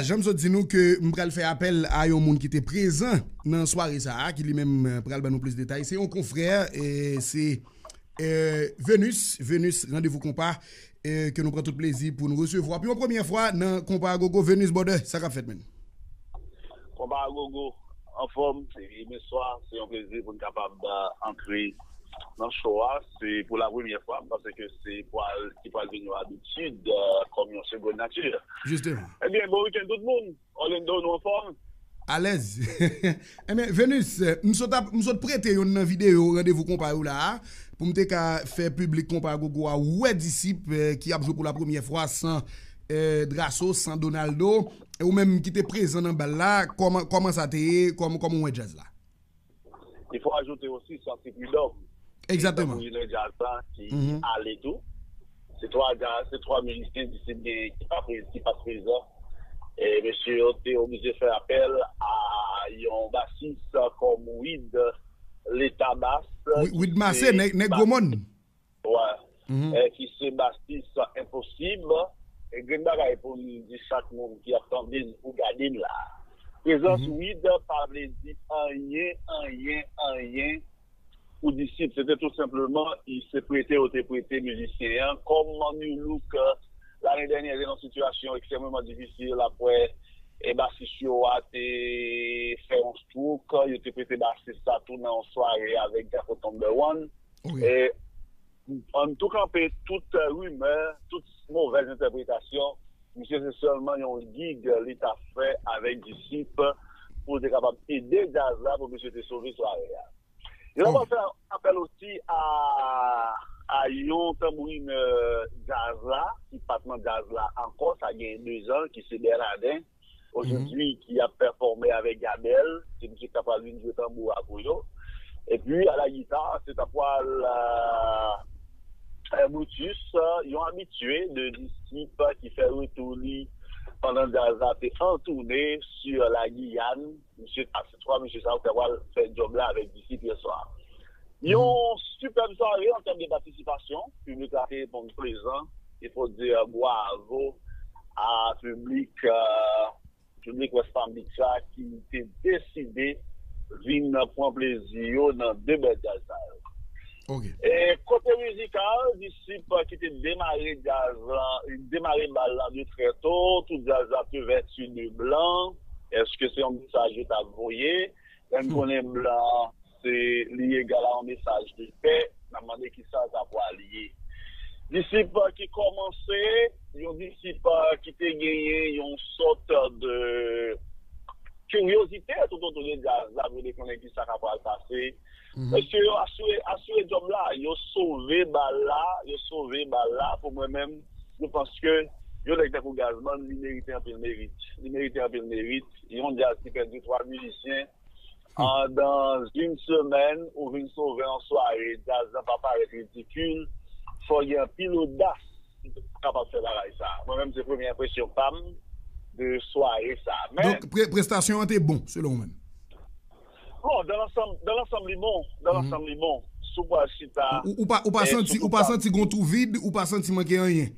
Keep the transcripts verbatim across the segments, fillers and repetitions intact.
Jan m sot di nou ke m pral fè apèl a yon moun ki te prezan nan sware sa a, ki li menm, eh, pral ban nou plis detay. Se yon konfrè, eh, se, eh, Venus, Venus Randevou Konpa, eh, ke nou pran tout plezi pou nou resevwa pou yon premyè fwa nan Konpa Agogo. Venus, brother, sa k ap fèt, menn? Konpa Agogo, anfòm, se Venswa, se yon plezi pou n kapab, eh, antre nan show a. Se pou la premyè fwa, m panse ke se pral, ki pral vin yon abitid, eh, kòm yon segond nati. Jisteman. Ebyen, bon wikenn tout moun. Orlando, nou anfòm? Alèz. Ebyen, Venus, eh, m sot ap, m sot prete youn nan videyo Randevou Konpa yo la a, pou m te ka fè piblik Konpa Agogo a wè Disip, eh, ki ap jwe pou la premyè fwa san, eh, Drasso, san Donaldo. E ou menm ki te prezan nan bal la, kòman, kòman sa te ye? Kòman, kòman w wè djaz la? Il faut ajouter aussi Santi Pridòm. Egzakteman. Tankou li nan djaz la ki ale tou. Se twa djaz, se twa mizisyen Disip genyen ki pa pre-, ki pa t prezan. E mesye yo te oblije fè apèl a yon basis kòm Wid Leta Bas, Wi-, Wid Massé, nèg, nèg Gwomòn. Wè. Eh, ki se basis Enposib. E grenn bagay pou m di chak moun ki ap tande n ou gade n la. Prezans Wid pa vle di anyen, anyen, anyen pou Disip. Se te tou senpleman, i se prete yo te prete mizisyen an. Kòm New Look, eh, lane dènyè, te nan sitiyasyon ekstrèmeman difisil, apre, e basis yo a te fè yon stroke, yo te prete basis sa tou nan yon sware avèk Draco Number One. Wi. E, ann tou kanpe tout, eh, rimè, tout movèz entèpretasyon. Misye se sèlman yon gig li t ap fè avèk Disip pou te kapab ede djaz la, pou misye te sove sware a. Yo ap fè apèl osi a, a yon tanbourinè djaz la, ki pa t nan djaz la ankò, sa gen de zan, ki se Bernardin. Ojodwi ki ap pèfòme avèk Gabel, se misye k ta pral vin jwe tanbou a pou yo. Epi, a la gita, se ta pral, euh, Brutus, yon abitye de Disip ki fè retou li pandan djaz la te an toune sur la Guyane. Misye, se twa misye sa yo ki ta pral fè djòb la avèk Disip yè swa. Yon sipèb sware an tèm de patisipasyon. Piblik la te reponn prezan. Il faut dire bravo à piblik, euh, piblik West Palm Beach la ki te deside vin pran plezi yo nan de bèl djaz sa yo. E kote mizikal, Disip ki te demare djaz la, demare bal la de trè to, tout djaz la te vèti de blan. Èske se yon mesaj yo t ap voye? Lè n konnen blan se, li egal a yon mesaj de pè, n ap mande kisa sa pral ye. Disip ki kòmanse, yon Disip ki te genyen yon sòt de kiryozite toutotou de djaz la, vle konnen kisa k ap pral pase. Mesye yo asire, asire djòb la, yo sove bal la, yo sove bal la. Pou mwen menm, je pense que yon nèg tankou Gazman, li merite anpil merit. Li merite anpil merit. Yon djaz ki pèdi twa mizisyen, ah, dans une semaine, ou vin sove yon sware, djaz la pa parèt ridikil, fò gen anpil odas pou kapab fè bagay sa. Mwen menm, se premye enpresyon pa m de sware sa. Men donk, pre-, prestasyon an te bon, selon ou menm? Bon, dans l'ensemble, dans l'ensemble, li bon. Dans l'ensemble, li bon. Si w pral chita, ou, ou pa, ou pa santi, ou pa santi gon twou vid, ou pa santi manke anyen?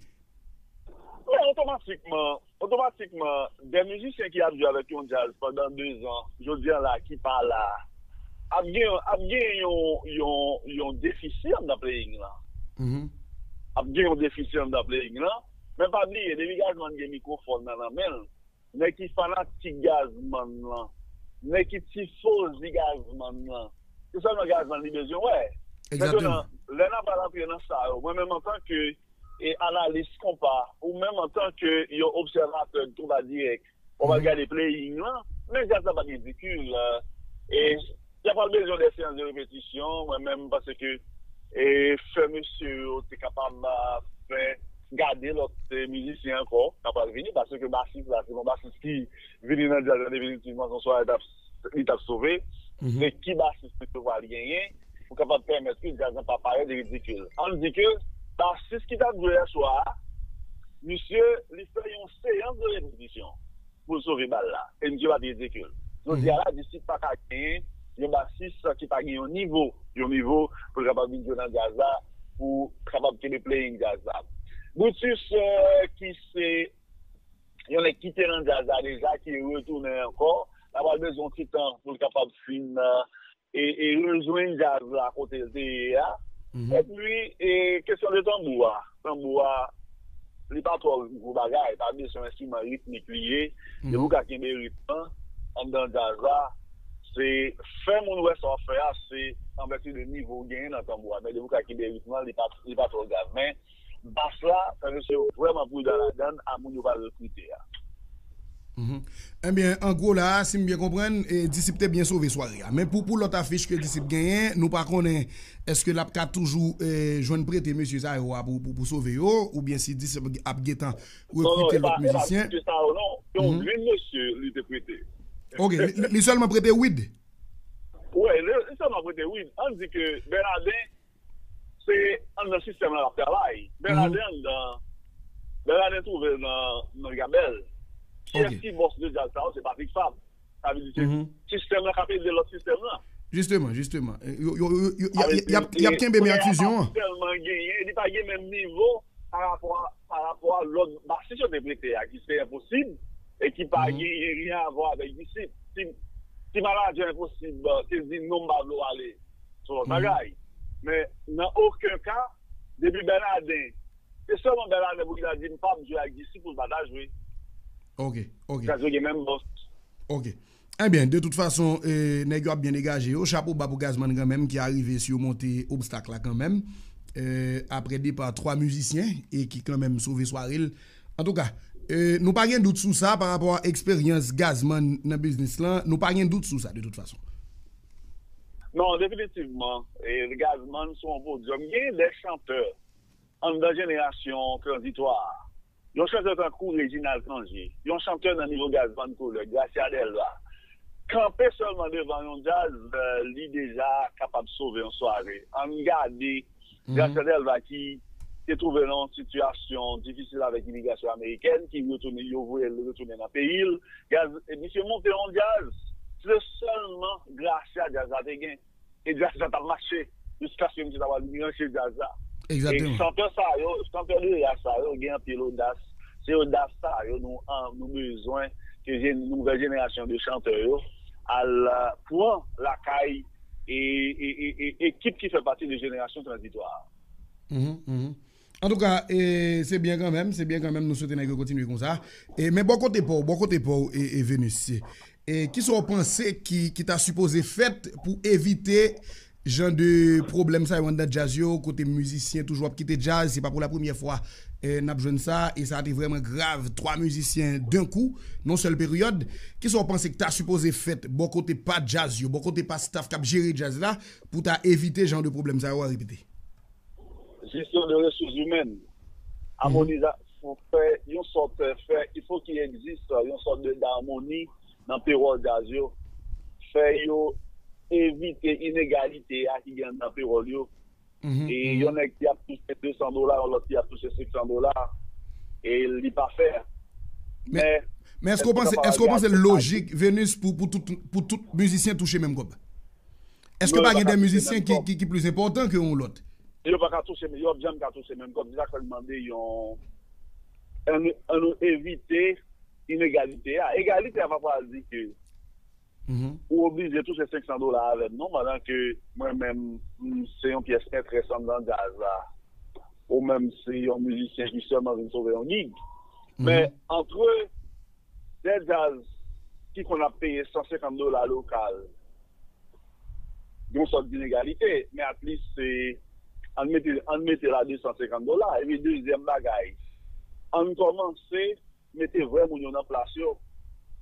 Men otomatikman, otomatikman, de mizisyen ki ap jwe avèk yon djaz pandan de zan, jodi a la, ki pa la, ap gen, ap gen yon, yon, yon defisi anndan playing lan. Ap gen yon defisi anndan playing lan. Men pa bliye, depi Gazman gen mikwofòn nan nan men l, nèg ki fanatik Gazman lan, nèg ki tifozi Gazman lan, se sèlman Gazman li bezwen wè. Mentnan, lè n ap pral antre nan sa yo, mwen menm antanke e analis konpa, ou menm antanke yon obsèvatè konpa dirèk, w ap al gade playing lan, men djaz la pa t ridikil, e y ap al bezwen de seyans de repetisyon, mwen menm, paske, e, fè mesye yo te kapab, a, fè gade lòt, e, mizisyen ankò, k ap al vini, paske basis la, se yon basis ki vini nan djaz la definitivman, se yon sware li t ap, li t ap sove, se ki basis li te pral genyen, pou kapab pèmèt ke djaz lan pa parèt ridikil. Ann di ke basis ki t ap jwe yè swa a, misye, li fè yon seyans de repetisyon pou l sove bal la. E misye pa t ridikil. Jodi a la, Disip pa ka genyen yon basis ki pa gen yon nivo, yon nivo pou l kapab vin jwe nan djaz la, pou kapab kenbe playing djaz la. Brutus, euh, ki se Yon nèg ki te nan djaz la deja, ki retounen ankò, l ap pral bezwen yon ti tan pou l kapab fin e, e rejwenn djaz la kote l te ye a. Epi, e kesyon de tanbou a. Tanbou a, li pa twò gwo bagay, pa bezwen enstriman ritmik li ye. Depi ou ka kenbe ritm lan anndan djaz la, se fè moun wè sa w ap fè a, se an vèti de nivo w genyen nan tanbou a. Men depi ou ka kenbe ritm lan, li pa, li pa twò grav. Men bas la, fè mesye yo vrèman pridan ladan l, a moun yo pral rekrite a. Ebyen, an gwo la, si m byen konprann, Disip te byen sove sware a. Men pou, pou lòt afich ke Disip genyen, nou pa konnen èske l ap ka toujou jwenn prete mesye sa yo a pou, pou, pou sove yo, oubyen si Disip ap gentan rekrite lòt mizisyen. Non, non, e pa, e pa mesye sa yo non. Se yon grenn mesye li te prete. Ok, li, li sèlman prete Wid? Wi, li, li sèlman prete Wid. Ann di ke Bènaden se anndan sistèm lan l ap travay. Bènaden anndan, Bènaden twouve l nan, nan Gabèl. Kiyès ki bòs de djaz sa yo? Se Patrick Fabre. Sa vle di se sistèm lan k ap ede lòt sistèm lan. Jisteman, jistemen. Yo, yo, yo, yo, y ap, y ap, y ap kenbe men ak fizyon an. Sèlman genyen, li pa gen menm nivo pa rapò a, pa rapò a lòt basis yo te prete a, ki se Enposib, e ki pa genyen ryen avwa avèk Disip. Ti, ti manadjè Enposib te di non, m pa vle w ale. Se yon lòt bagay. Men nan okenn ka, depi Bènaden, se sèlman Bènaden pou ki ta di m p ap jwe ak Disip pou l pa ta jwe. Ok, ok. Paske yo gen menm bòs. Ok. Ebyen, de tout fason, e, nèg yo ap byen degaje yo. Chapo ba pou Gazman kanmenm ki arive simonte obstak la kanmenm. E, apre depa twa mizisyen e ki kanmenm sove sware l. Antouka, e, nou pa gen dout sou sa pa rapò a eksperyans Gazman nan biznis lan. Nou pa gen dout sou sa, de tout fason. Non, definitivman. E, Gazman sou yon podyòm. Gen de chantè anndan jenerasyon tranzitwa a. Yon chantè tankou Reginald Cangé, yon chantè nan nivo Gazman Couleur, Gracia Delva, kanpe sèlman devan yon djaz, e, li deja kapab sove yon sware. Ann gade Gracia Delva ki te twouve l nan yon sitiyasyon difisil avèk imigrasyon amerikèn, ki retounen, yo voye l retounen nan peyi l. Gaz, e misye monte yon djaz, se sèlman Gracia djaz la te gen. E djaz la t ap mache jiskaske misye ta pral branche djaz la. Egzakteman. E chantè sa yo, chantè de ras sa yo gen anpil odas. Se odas sa yo nou, nou bezwen ke nouvèl jenerasyon de chantè yo al, e, pran lakay e, e, e, e ekip ki fè pati de jenerasyon tranzitwa a. Antouka, e, se byen kanmenm, se byen kanmenm, nou swete nèg yo kontinye konsa. E, men bò kote pa w, bò kote pa w, e, e Venus, e, kisa w panse ki, ki ta sipoze fèt pou evite jan de pwoblèm sa yo anndan djaz yo, kote mizisyen toujou ap kite djaz, se pa pou la premyè fwa, e, n ap jwenn sa, e sa te vrèman grav, twa mizisyen d'un coup, nan sèl peryòd. Kisa w panse ki ta sipoze fèt bò kote pa djaz yo, bò kote pa staff k ap jere djaz la, pou ta evite jan de pwoblèm sa yo a repete? Jesyon de resous imèn. Amoniza, fè yon sòt, fè, il faut qu'il existe yon sòt de, d'harmonie nan pewòl djaz yo. Fè yo evite inegalite a ki gen nan pewòl yo. E yon nèg ki ap touche de san dola, yon lòt ki ap touche senk san dola, e li pa fè. Men, men èske w panse, èske w panse l lojik, Venus, pou, pou tout, pou tout mizisyen touche menm kòb? Èske pa gen de mizisyen ki, ki, ki plis enpòtan ke yon lòt? Yo pa ka touche, yo p ap janm ka touche menm kòb. Se sa k fè m mande yon, ann, ann nou evite inegalite a. Egalite a pa pral di ke ou oblije touche senk san dola avè m non, pandan ke mwen menm, m se yon pyès enterèsan nan djaz la. Ou menm se yon mizisyen ki sèlman vin sove yon gig. Men, antre de djaz ki konn ap peye san senkant dola lokal, yon sòt d'inegalite, men at least se, ann mete, ann mete la de san senkant dola. Epi dezyèm bagay, ann kòmanse mete vrè moun yo nan plas yo.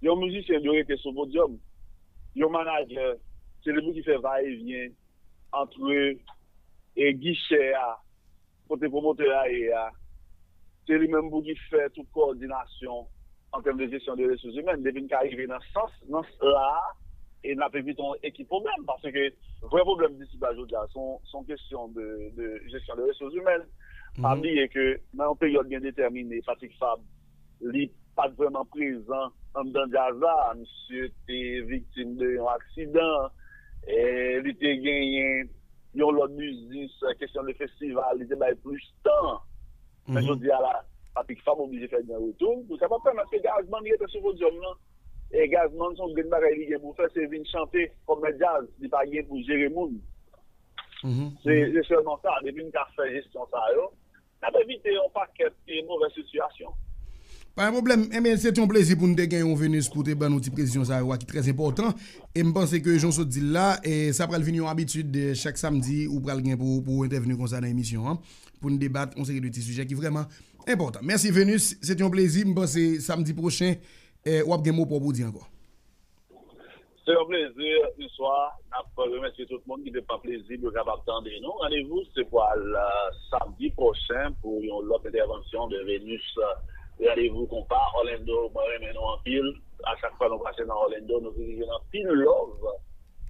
Yon mizisyen dwe rete sou podyòm. Yon manadjè, se li pou ki fè va e vyen antre e gichè a, kote pwomotè a ye a, se li menm pou ki fè tout kowòdinasyon an tèm de jesyon de resous imèn. Depi n ka rive nan sans, nan s la a, e n ap evite yon ekip pwoblèm, paske vrè pwoblèm Disip la jodi a, se yon, se yon kesyon de, de jesyon de resous imèn. Pa bliye ke nan yon peryòd byen detèmine, Patrick Fabre, li pa t vrèman prezan anndan djaz la. Misye te viktim de yon aksidan, e li te genyen yon lòt biznis, kesyon de festival, li te bay plis tan. Men jodi a la, Patrick Fabre oblije fè gran retou pou l kapab pèmèt ke Gazman rete sou podyòm nan. E Gazman, se yon grenn bagay li gen pou fè, se vin chante kòm mèt djaz, li pa gen pou jere moun. Se se sèlman sa, depi n ka fè jesyon sa yo, n ap evite yon pakèt e move sitiyasyon. Pa gen pwoblèm. Enben, se te yon plezi pou n te gen yon Venus pou te ban nou ti presizyon sa yo a ki trè enpòtan. E m panse ke jan w sot di l la, e sa pral vin yon abitid, e chak samdi ou pral gen pou, pou entèvni konsa nan emisyon an, pou n debat yon seri de ti sijè ki vrèman enpòtan. Mèsi Venus, se te yon plezi. M panse samdi pwochen, e w ap gen mo pa w pou di ankò. Se yon plezi, bonswa. N ap remèsye tout moun ki te pran plezi pou yo kapab tande nou. Randevou se pral, eh, samdi pwochen pou yon lòt entèvansyon de Venus. Randevou Konpa, Orlando, mwen renmen nou anpil. A chak fwa nou pase nan Orlando, nou vin jwenn anpil love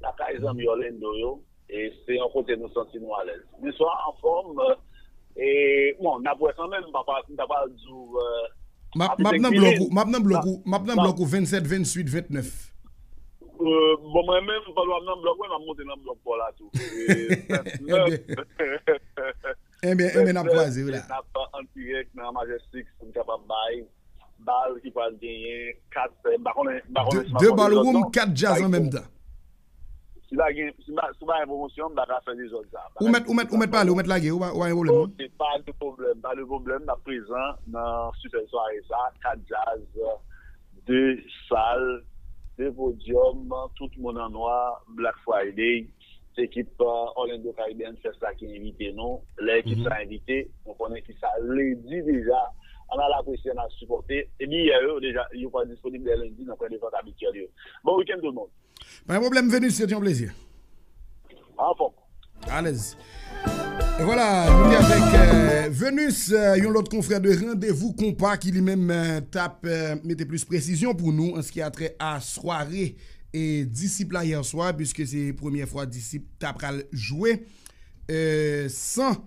lakay zanmi Orlando yo. E se yon kote nou santi nou alèz. Bonswa, anfòm, e, bon, n ap wè kanmenm, m pa, pa, m ta pral di w, eh, M ap, m ap nan blòk ou, m ap nan blòk ou, m ap nan blòk ou vennsèt, venntuit, vennèf. Eh, bon, mwen menm, pandan w ap nan blòk mwen, m ap monte nan blòk pa w la tou. Eh, Enben, enben, enben, n ap kwaze wi la. N ap an dirèk nan Majestic pou n kapab bay bal ki pral genyen kat, eh, m pa konnen, m pa konnen si m ap fè dezòd non. Kat djaz an menm tan. Si pa gen, si pa, si pa gen pwomosyon, m pa ka fè dezòd sa. Ou mèt, ou mèt, ou mèt pale, ou mèt lage, ou pa, ou pa gen pwoblèm non. Ok, pa de pwoblèm, pa de pwoblèm. N ap prezan nan sipè sware sa, kat djaz, de sal, de podyòm, tout moun an nwa, Black Friday. Se ekip, eh, Orlando Caribbean Fest la ki envite nou. Lè ekip sa envite, nou konnen ki sa l vle di deja. Ann al apresye, ann al sipòte. E biyè yo deja, yo pral disponib dè lendi nan pwen de vant abityèl yo. Bon wikenn tout moun. Pa gen pwoblèm, Venus, se te yon plezi. Anfòm. Alèz. E vwala, nou te avèk, eh, Venus, eh, yon lòt konfrè de Randevou Konpa ki li menm, eh, t ap, eh, mete plis presizyon pou nou an ce qui a trait à sware e Disip la yè swa, puiske se premyè fwa Disip ta pral jwe, eh, san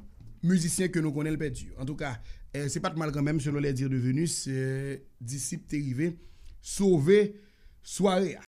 mizisyen ke nou konnen l pèdi yo. Antouka, eh, se pa t mal kanmenm, selon les dires de Venus, eh, Disip te rive sove sware a.